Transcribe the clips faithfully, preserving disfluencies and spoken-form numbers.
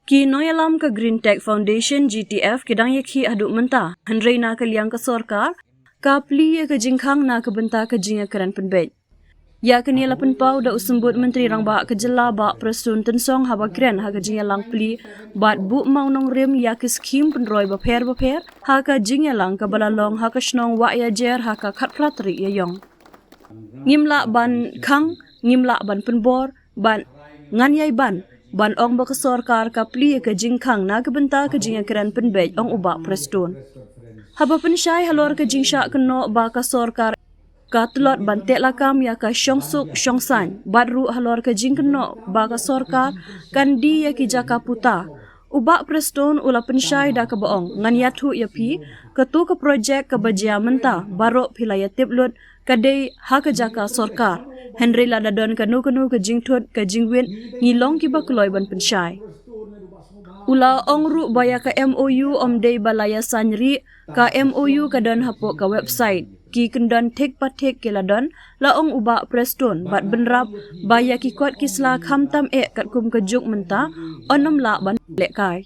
Ki nongïalam ka Green Tech Foundation, G T F, ki dang ïakhih haduh mynta, hynrei na ka liang ka sorkar ka plie ïa ka jingkhang na ka bynta ka jingïakren pynbeit. Ïa kane la pynpaw da u Symbud Myntri Rangbah ka Jylla, Bah Prestone Tynsong, haba kren ha ka jingïalang plie bad buh mawnongrim ïa ki skhim pynroi bapher bapher ha ka jingïalang kaba la long ha ka shnong Wahiajer ha ka khatphra tarik Ïaïong. Ngim lah ban khang, ngim lah ban pynbor, ban ngan ïai ban, ban ong ba ka sorkar ka plie ïa ka jingkhang na ka bynta ka jingïakren pynbeit, ong u Bah Prestone. Haba pynshai halor ka jingshah kynnoh ba ka sorkar ka tlot ban teh lakam ïa ka shongsuk shongsaiñ, bad ruh halor ka jingkynnoh ba ka sorkar kan die ïa ki jaka puta, u Bah Prestone u la pynshai da kaba ong, ngan ïathuh ïa phi, kato ka projek kaba jia mynta, baroh phi la ïatip lut, ka dei ha ka jaka sorkar. Hynrei lada don kano kano ka jingthut ka jingwit, ngi long kiba kloi ban pynshai. U la ong ruh ba ïa ka M O U ym dei ba la ïasaiñ rieh, ka M O U ka don hapoh ka website. Ki kyndon thik pa thik ki la don, la ong u Bah Prestone, bad bynrap ba ïa ki kot ki sla khamtam eh katkum ka juk mynta, yn ym lah ban lehkai.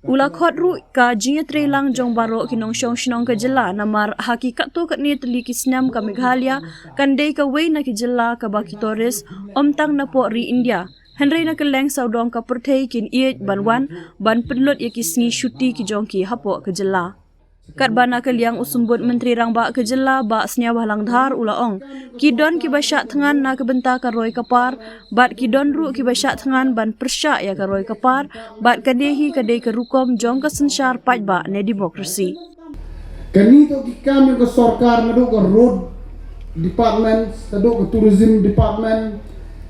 U la khot ruh ka jingïatreilang jong baroh ki nongshong shnong ka jylla, namar ha ki katto katne tylli ki snem ka Meghalaya kan dei kawei na ki jylla kaba ki tourist, ym tang napoh ri India, hynrei na kylleng sawdong ka pyrthei kin ïeit ban wan ban pynlut ïa ki sngi shuti ki jong ki hapoh ka jylla. Katba na ka liang u Symbud Myntri Rangbah ka Jylla, Bah Sniawbhalang Dhar, u la ong, ki don kiba shah thngan na ka bynta ka roi ka par, bad ki don ruh kiba shah thngan ban pyrshah ïa ka roi ka par, bad kane hi ka dei ka rukom jong ka synshar paidbah ne democracy. Kane to ki kam jong ka sorkar, naduh ka road department, naduh ka tourism department,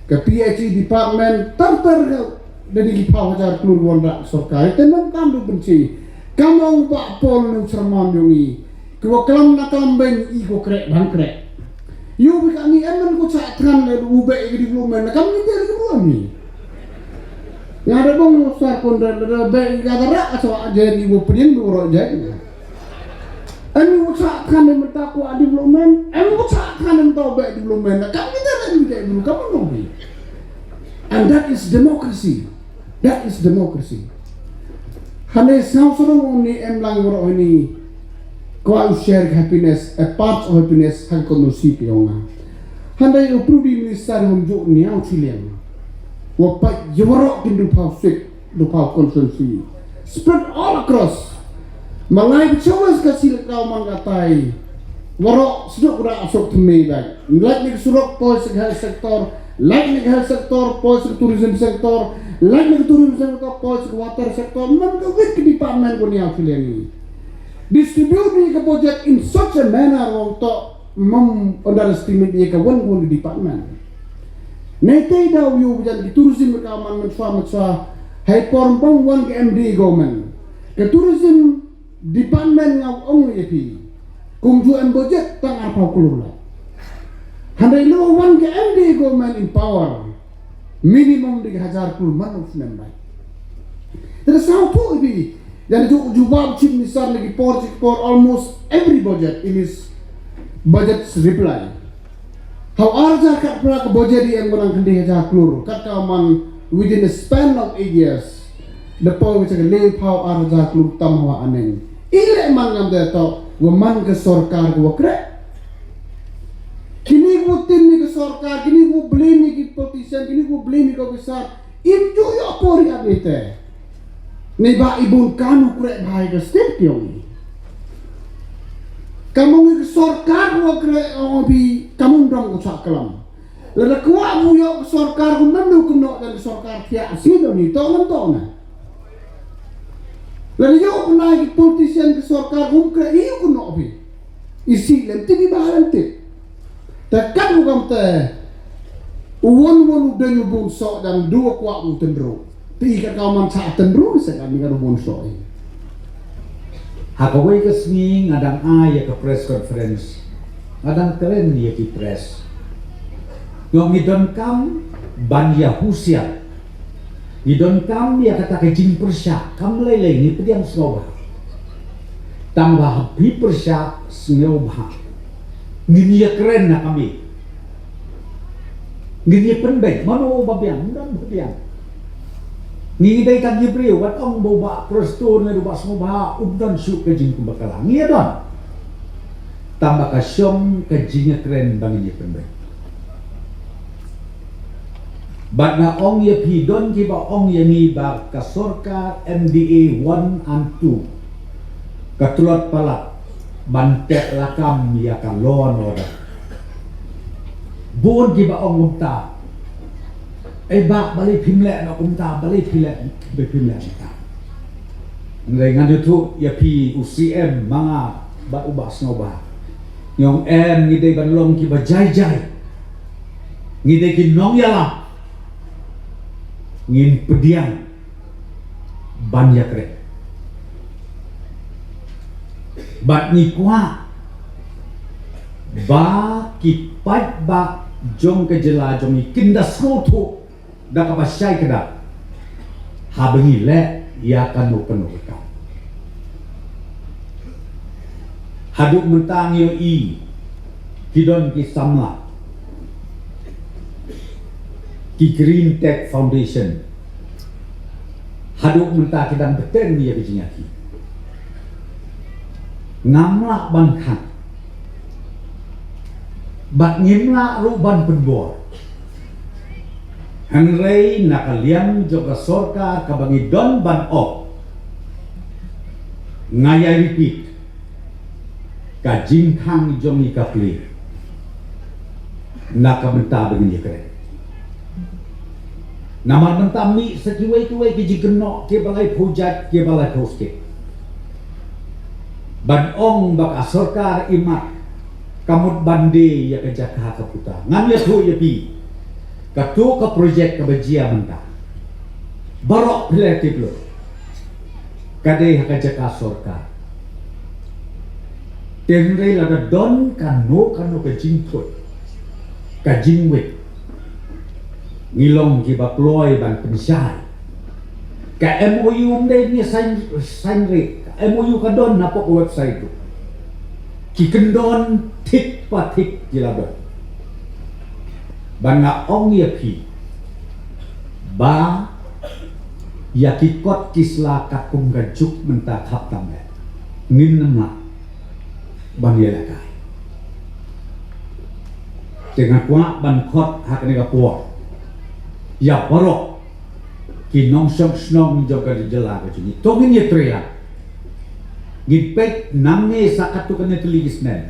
ka P H E department, tar tar ka, da ki phew hajar klur wan da ka sorkar. Te ym kam duh pynche. Kam ong Bah Paul Nongshyrman jong ngi, ki wa klam na klam beiñ, i ko kreh bang kreh. Ïoh ba kane em, man ko shah thngan le u beh ka development, kam ni te le ka buan ni. Nga da bong sar kon da, da beh ka da ra ka sa je ni, u pdien u ro je. Em u shah thngan ne mynta ko development, em u shah thngan ne mynta u beh development, kam ni te le ni te, kam no ni. And that is democracy. That is democracy. Hynrei sngewsarong ni em lang waroh ni. Kwah u share happiness, a part of happiness, ha ka constituency ka yong nga. Hynrei u Deputy Minister hum ju niaw chiliang. Wa pa waroh kin du pau sik, du pau constituency. Spread all across. Malai bichawas ka silak rau man katai. Waroh sduk ra asok tmei bai. Lait ni surok poi sik health sector, lait ni health sector poi sik tourism sector, lait ni tourism sector poi sik water sector, man ka wit ka department ko niaw chiliang ni. Distribute ni ka budget in such a manner wong to mem underestimate ni ka wan wan department. Nei tei da u yu bujan ki tourism ka man man swa man swa. Hai por bong wan ka M D A government. Ka tourism department nga ong ïa phi, kum ju em budget tang arphew klur la. Hynrei lo wan ka M D A government in power, minimum di hajar klur man u snem bai. Te da sngewthuh ïa phi, ïa ju, jubab Chief Minister na ki por, ki por, almost every budget in his budget's reply. Haw arja kat pra ka budget ïa ngonang khyndai hajar klur, kat ka man within a span of eight years. Da pau ka chak le pau arja klur tam hawa aneng. Ile man ngam da to, wa man ka sorkar wa kreh. Kini ko tin ni ka sorkar, kini ko blame ni ki politician, kini ko blame ni ka officer. Im ju yo pori at ni te. Ni ba i bun kanu kreh bhai ka state pyong. Kamung ka sorkar wa kreh ong bi kamung dong ko chak kalam. Lada kwah bu ïoh ka sorkar, kum nang du kynnoh da ka sorkar thiah si do ni, to nang to na. Lada ïoh pynai ki politician ka sorkar, kum kre ïoh kynnoh bi. Isi lem tip, i ba lem tip. Te kat u kam te, u won won u deng u bun sok dang du kwah u tynru. Te i ka ka man sa tynru se ka mi ka bun so i. Ha kawei ka sngi nga dang ai ïa ka press conference. Nga dang kren ïa ki press. Nga ong ngi donkam ban ïa husiar. Ngi donkam ïa kata ka jingpyrshah. Kam lei lei ngi pdiang sngewbha. Tang ba ha phi pyrshah sngewbha. Ngin ïa kren na kami. Ngin ïa pynbeit, mano ba biang, ngin ba biang. Ngi dei tang ki briew, wat ong ba u Bah Prestone ne u Bah Sngewbha um don shuh ka jingkumbakla. Ngi ïa don. Tang ba ka shong ka jingïakren ba ngin ïa pynbeit. Bad nga ong ïa phi, don kiba ong ïa ngi ba ka sorkar M D A one and two ka tlot palat ban teh lakam ïa ka law and order. Bun kiba ong kumta. Ei bah, balei phim leh noh kumta, balei phim leh, balei phim leh kumta. Hynrei ngan ïathuh ïa phi, u C M ma nga bad u Bah Sngewbha, ngi ong em, ngi dei ban long kiba jai jai. Ngi dei ki nongïalam. Ngin pdiang ban ïakren. Bad ngi kwah ba ki paidbah jong ka jylla jong ngi kin da sngewthuh da kaba shai kdar haba ngi leh ïa kano kano ka kam. Haduh mynta ngi ïohi ki don ki samla, ki Green Tech Foundation, haduh mynta ki dang bteng ïa ka jingïakhih. Ngam lah ban khang bad ngim lah ruh ban pynbor. Hynrei na ka liang jong ka sorkar kaba ngi don ban ong, nga ïa repeat, ka jingkhang jong ngi ka plie na ka bynta ba ngin ïakren. Namar mynta mih sa kiwei kiwei ki jingkynnoh kiba laiphew jait, kiba laiphew state. Ban ong ba ka sorkar imat ka mut ban die ïa ka jaka ka puta. Ngan ïathuh ïa phi, kato ka projek kaba jia mynta, baroh phi la tip lut, ka dei ha ka jaka sorkar. Te hynrei lada don kano kano ka jingthut, ka jingwit, ngi long kiba kloi ban pynshai. Ka M O U ym dei ngi sign, sign re. Ka M O U ka don hapoh ka website ruh. Ki kyndon thik pa thik ki la don. Ba nga ong ïa phi ba ïa ki kot ki sla katkum ka juk mynta khap tam leh, ngin ym lah ban ïalehkai. Te nga kwah ban khot ha kane ka por ïa baroh ki nongshong shnong jong ka jylla ka jong ngi, to ngin ïatrei lang. Ngin peit nangne sa katto katne tylli ki snem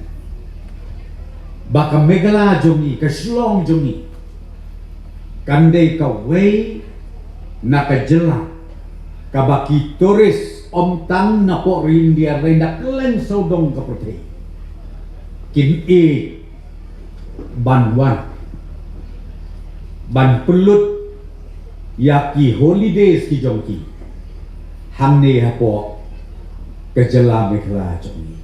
ba ka Meghalaya jong ngi, ka Shillong jong ngi, kan dei kawei na ka jylla kaba ki tourist ym tang napoh ri India, hynrei na kylleng sawdong ka pyrthei kin ïeit ban wan ban pynlut ïa ki holidays ki jong ki hangne hapoh ka jylla Meghalaya jong ngi.